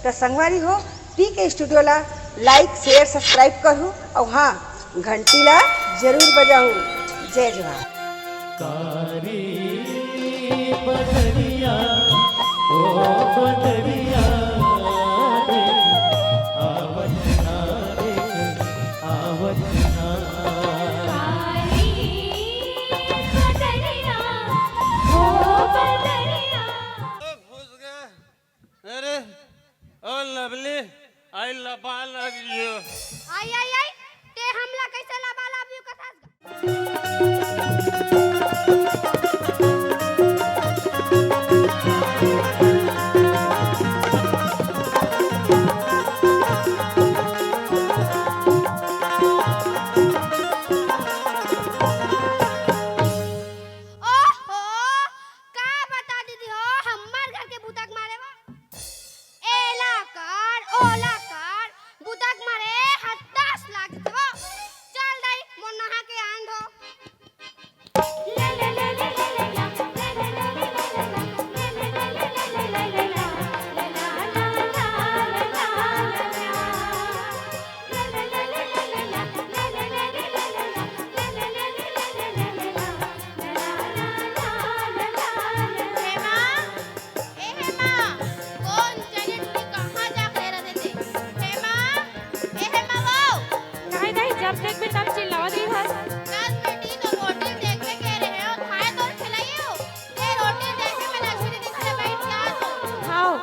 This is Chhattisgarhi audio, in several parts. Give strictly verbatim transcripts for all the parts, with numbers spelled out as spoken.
त संगवारी हो, पीके स्टूडियो ला like, share, subscribe करहू, अउ हाँ, घंटी ला जरूर बजाहू। जय जोहार। कारी बदरिया, ओ बदरिया रे, आवत ना रे, आवत ना। कारी बदरिया, ओ बदरिया। अरे, oh lovely, I love you। आई, आई, आई, ते हमला कैसे लबा लबियो कथस? ओहो, का बता दीदी हो, हमार घर के भूतक मारे बा। एला कर, ओला कर, बुतक मारे हताश लागथे वो। चल दाई, मोर नहा के आन धो। ए माँ, कोन जनी टुरी कहाँ जाके रह देथे? हे माँ, ए हे माँ वो। काहे दाई, जब देखबे तब चिल्लावत रहिथस। कस बेटी तो रोटी देखबे के रहे हो, खाए तोर खिलाइयो। ये रोटी देखे में लक्ष्मी दीदी घरे बैठ जात हो। हाँ।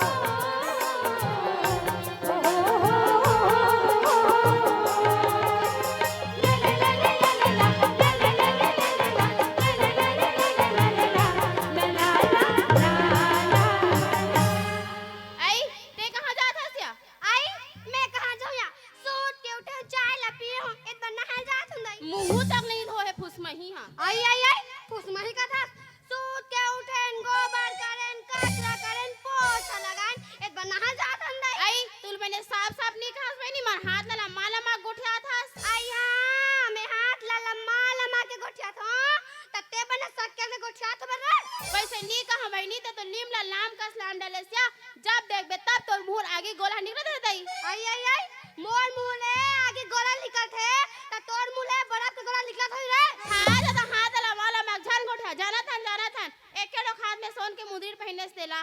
आई, ते कहाँ जात हस या? आई, मैं कहाँ जाऊँ या? सूत के उठे हूँ, चाय ला पिए हूँ, इत बर नहाए जात हूँ दाई। मुँहू तक नहीं धोहे फुसमही हा। आई, आई, आई, फुसमही कथस। सूत के उठेन, गोबर करेन, कचरा करेन, पोछा लगाएन, इत बर नहाए जात हूँ दाई। आई, तुल बने साफ साफ नहीं कहस बहिनी, मोर हाथ ला लम्मा लम्मा गोठियात हस। आई हाँ, मैं हाथ ला लम्मा लम्मा के गोठियात हूँ, त ते बने सक्के ले गोठियात हो बर रे। वैसे नहीं कहा बहिनी, ते तो नीम ला लाम कस लाम डाले सिया, जब देखबे तब तोर मुँह आगी गोला निकलत हे दाई। आई, आई, आई, मोर मुँह ले आगी गोला निकलत हे, त तोर मुँह ले बर्फ के गोला निकलत होही रे। हाँ, जा त हाथ ला वाला मग झन गोठा, जानत हन, जानत हन। एके ठो हाथ में सोन के मुंदरी पहिने से तेला।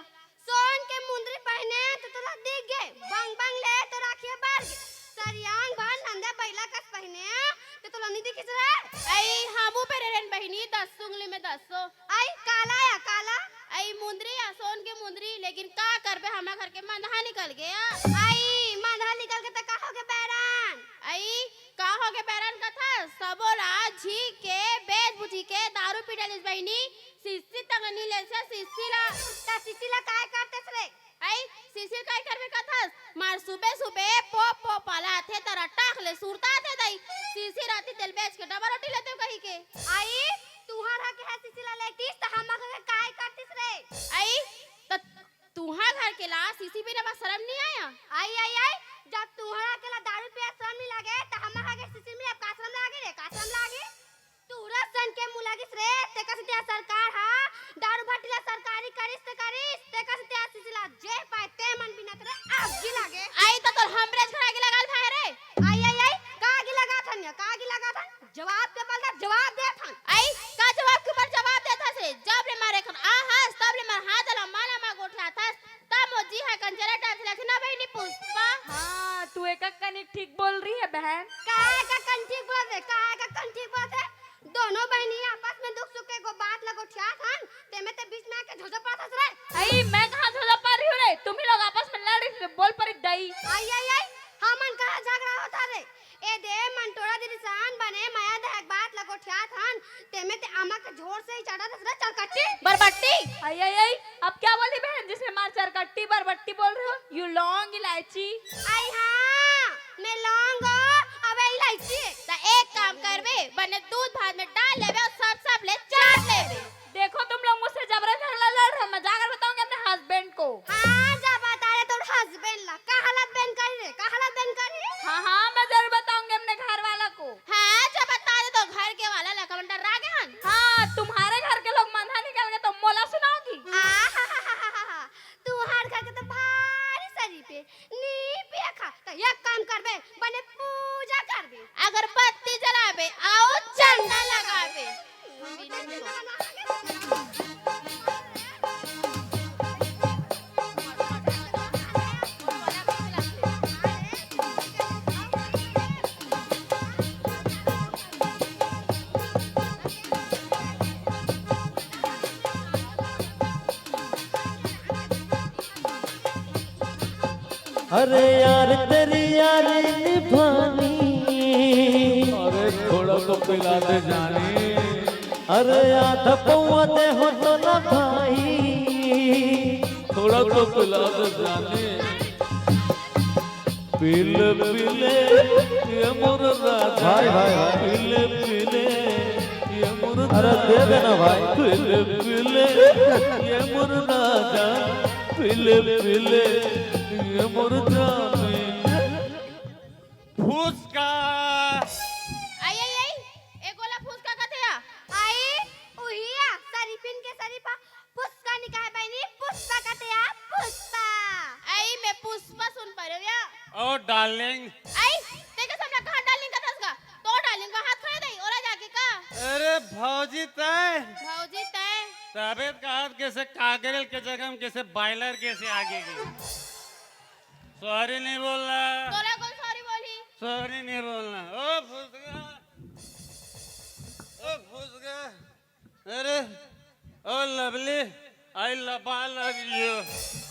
सोन के मुंदरी पहिने त तोला दिख गे, बंग बंग ले तोर आँखिया बर गे। सरियांग भर नंदे बइला कस पहिने, त तोला नी दिखिस रे। आई, हमू पहिरे रेन बहिनी, दस उंगली में दसो। आई काला या काला? आई मुंदरी या सोन के मुंदरी, लेकिन का करबे, हमर घर के मंदहा निकल गया। आई मंदहा निकल के त का होगे बैरन? आई का होगे बैरन कथा? सबो ला झी के बेच बुझी के दारू पी डालिस बहिनी, सिस्सी तक नी ले से सिस्सी ला। त सिस्सी ला काय करतेस रे? आई, सिसिर काय करबे कथस? मार सुबे सुबे पोप पोप वाला आथे, त रट्टा अखले सुरता आथे दाई। सिसिर आथे तेल बेच के डबा रोटी लेते कही के। आई, तुहर हा के हा सिसिर ला लेतीस, त हमर घर के काय करतीस रे? आई, त तुहा घर के ला सिसिर बिना बा शरम नहीं आया? आई, आई, आई, जब तुहर हा के ला दारू पिया शरम नहीं लागे, त हमर हा के सिसिर में अब का शरम लागे रे? का शरम लागे? तू रसन के मुँह लागिस रे, तेकर सेती सरकार हा दारू भट्टी ला सरकारी करिस ते करिस, तेकर सेती सिसिर ला जे पाए ते मन बिनत रे, आगी लागे। आई त तोर हमरे घर आगी लगा ले भाई रे। आई, आई, आई, का आगी लगाथन या, का आगी लगाथन? जवाब के बल दा, जवाब देथन। आई, का जवाब के ऊपर जवाब देथस रे? जब ले मारे खन आ हस, तब ले मार हाथ ला माला मा गोठियाथस। त मोर जी हा कंचरा टाइप से लगथे ना बहिनी पुष्पा। हाँ, तू एक कनिक ठीक बोल रही है बहन। काहे का कन ठीक बोलत हे? काहे का कन ठीक बोलत हे? दोनों बहिनी आपस में दुख सुख के गो बात ला गोठियात हन, तेमे ते बीच में आके झोझो पात हस रे। अई, मैं कहाँ झोझो पा रही हूँ रे? तुम ही लोग आपस में लड़ रही थी, बोल पड़ी दई। आई, आई, आई, हमन कहाँ झगड़ा होता रे? ए दे, मंटोरा दीदी सन बने मया दहक बात ला गोठियात हन, तेमे ते आमा के झोर से ही चढ़ा दस रे चरकट्टी। बरबट्टी। आई, आई, आई, अब क्या बोली बहन, जिसमें मार चरकट्टी बरबट्टी बोल रहे हो? You long इलायची। आई हाँ, मैं लौंग हो, अबे इलायची। त एक काम करबे, बने दूध भात में डाल लेबे और सब सब ले चाट लेबे। देखो तुम लोग मुझसे जबरन झगड़ा लड़ रहे हो, मैं जाकर बताऊंगी अपने husband को। हाँ, जा बता रे तोर husband ला। का हालत बन करी रे? का हालत बन करी? हाँ, हाँ, मैं जरूर बताऊंगी अपने घर वाला को। हाँ, जा बता दे तो घर के वाला ला, कमन डर्रा गे हन। हाँ, तुम्हारे घर के लोग मंदहा निकल गए तो मोला सुनाओगी? आहाहाहा, तुहार घर के तो भारी शरीफ हे। एक काम करबे, बने पूजा करबे, अगरबत्ती जलाबे, अउ चंदा लगाबे। अरे यार तेरी यारी निभानी। अरे थोड़ा तो पिला दे जानी। अरे आधा पौवा दे हो तो ना भाई। थोड़ा तो पिला दे जानी। पिले पिले ये मोर राजा। भाई, भाई, भाई। पिले पिले ये मोर अरे दे देना भाई। पिले पिले ये मोर राजा। पिले पिले ये मोर जानी। फुसका। आई आई आई, ए गोला फुसका कथे आ। आई उहिया, सरीफिन के सरीफा, फुसका निकाहे बहिनी, पुष्पा कथे आ, पुष्पा। आई मैं पुष्पा सुन पा रहे या। ओ डार्लिंग। आई, ते के सामने कहा डार्लिंग कथस का? तो डार्लिंग का हाथ खड़े दई, ओला जाके का? अरे भौजी तय। भौजी तय। तबे त कहत कैसे कागरेल के जगह में कैसे बॉयलर कैसे आगे की। सॉरी नहीं बोलना। तोला कौन सॉरी बोली? सॉरी नहीं बोलना। ओ फुसका। ओ फुसका। अरे ओ लवली, आई लबा लव यू।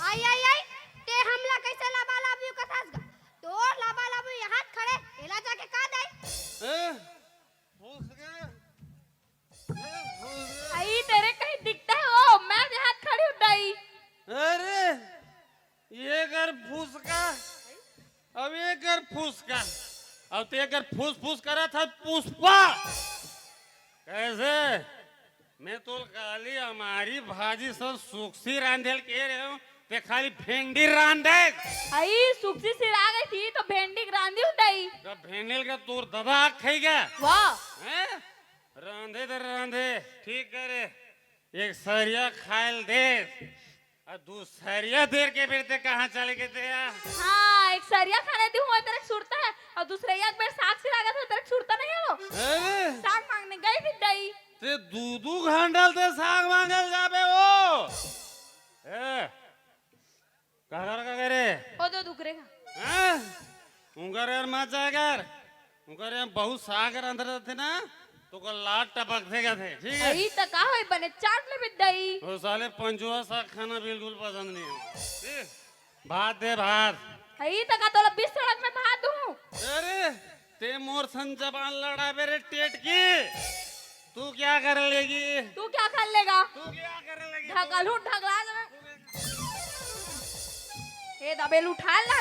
आई आई आई, ते हमला कैसे लबा लव यू कथस गा? तोर लबा लव यू यहाँ खड़े, एला जाके का दई? हैं? फुसका। हैं? फुसका। आई तेरे कहीं दिखता है वो? मैं यहाँ खड़ी हूँ दाई। अरे ये कर फुसका, अब ये कर फुसका, अब ते कर फुस फुस करा था पुष्पा। कैसे? मैं तो काली हमारी भाजी सब सुक्सी रांधेल के रहे हो, ते खाली भेंडी रांधे। आई सुक्सी सिरा गई थी तो भेंडी रांधी हूँ दाई। जब भेंडी का तोर ददा आग खाई गया। वाह। हैं? रांधे दे रांधे, ठीक करे। एक सरिया खायल दे, और दूसरिया देर के बेर ते कहाँ चले गए थे यार? हाँ, एक सरिया खाने दी हूँ तेरे छुड़ता है और दूसरे एक बेर साग सिरा गया था तेरे छुड़ता नहीं है वो। अरे साग मांगने गई थी दाई। ते दू दू घंटा ते साग मांगल जाबे वो। ए, का कर का करे? ओ दो दुकरे का। हैं? उनकर यार मत जाए कर। उनकर यार बहुत साग अंदर थे ना, तो को लाट टपक देगा थे, ठीक है? आई तो का होई बने चाट ले बिद्दाई। वो साले पंचुआ साग खाना बिल्कुल पसंद नहीं है। ठीक? भात दे भात। आई तो का तोला बीस सड़क में भात दूँ। अरे ते मोर सन जबान लड़ाबे रे टेटकी। तू क्या कर लेगी? तू क्या कर लेगा? तू क्या कर लेगी? ढगल हूँ ढगला जमे। ए दबेल उठा ला।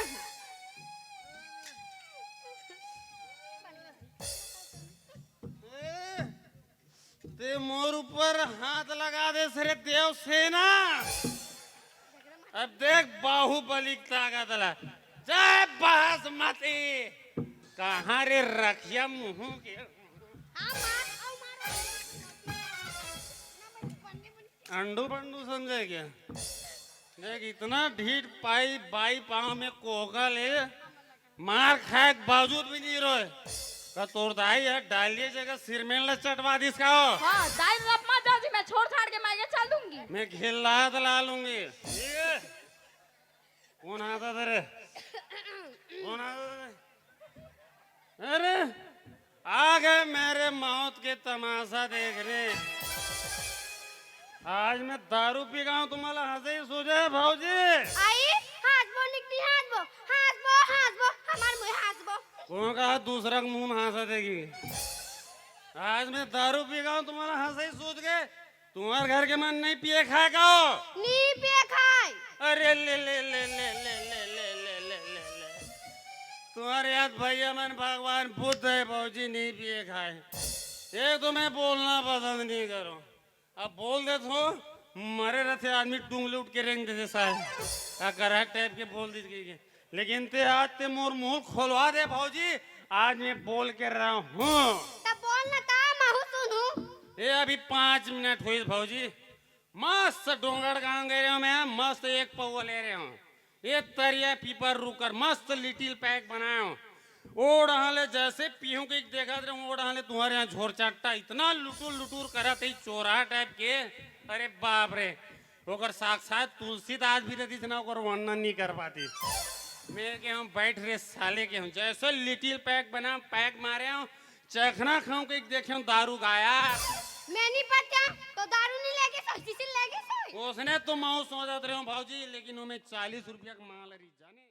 ए, ते मोर ऊपर हाथ लगा दे सरे देव सेना। अब देख बाहुबली की ताकत ला। जय बासमती। कहाँ रे रखिया मुँह के? अंडू बंडू समझे क्या? देख इतना ढीठ पाई बाई पाँव में कोहका ले मार खाए के बावजूद भी नहीं रोए। का तोर दाई है डालिए जगह सिरमेन ला चटवा दिस का हो। हाँ, दाई रब मत जाओ जी, मैं छोड़ छाड़ के मैं ये चल दूंगी। मैं घिल्लात ला लूंगी। ये कौन आता था रे? कौन आता था रे? अरे आ गए मेरे मौत के तमाशा देखने। आज मैं दारू पी गया हूँ, तुम्हारा हंसे ही सूझे भौजी। आई, हंसबो निकली, हंसबो, हंसबो, हंसबो, हमार मुँह हंसबो। कौन कहा दूसरा के मुंह में हंसा देगी? आज मैं दारू पी गया हूँ, तुम्हारा हंसा ही सूझ गए। तुम्हारे घर के मन नहीं पिए खाए का हो? नी पिए खाए। अरे ले ले ले ले ले ले ले ले ले ले ले। तुम्हारे याद भैया मन भगवान बुद्ध है भौजी, नहीं पिए खाए। ये तो मैं बोलना पसंद नहीं करूँ। अब बोल दे तो मरे रहते आदमी टूंगले उठ के रेंग देते साहब। आ गरहक टाइप के बोल दी गई है। लेकिन ते आज ते मोर मुंह खोलवा दे भौजी, आज मैं बोल के रहा हूँ। तब बोल ना का महू सुनू। ए अभी पाँच मिनट हुई भौजी, मस्त डोंगरगांव गए रहे हो मैं, मस्त एक पौवा ले रहे हो। ए तरिया पीपर रुकर मस्त लिटिल पैक बनायो। ओ डहां ले जैसे पीहूं के देखत रहे, ओ डहां ले तुम्हारे यहाँ झोर चट्टा इतना लुटुर लुटुर करत है, चोरहा टाइप के। अरे बाप रे, ओकर साक्षात तुलसीदास भी रहती ना, ओकर वर्णन नहीं कर पाती। मैं के हम बैठ रे साले के हम जैसे लिटिल पैक बना, पैक मारे हो, चखना खाऊं के देखे हो दारू गाया। मैं नहीं पता तो दारू नहीं लेके सोई, सीसी लेके सोई। उसने तो मैं सोचत रहे हूँ भौजी, लेकिन वो मैं चालीस रुपया का माल रही जाने।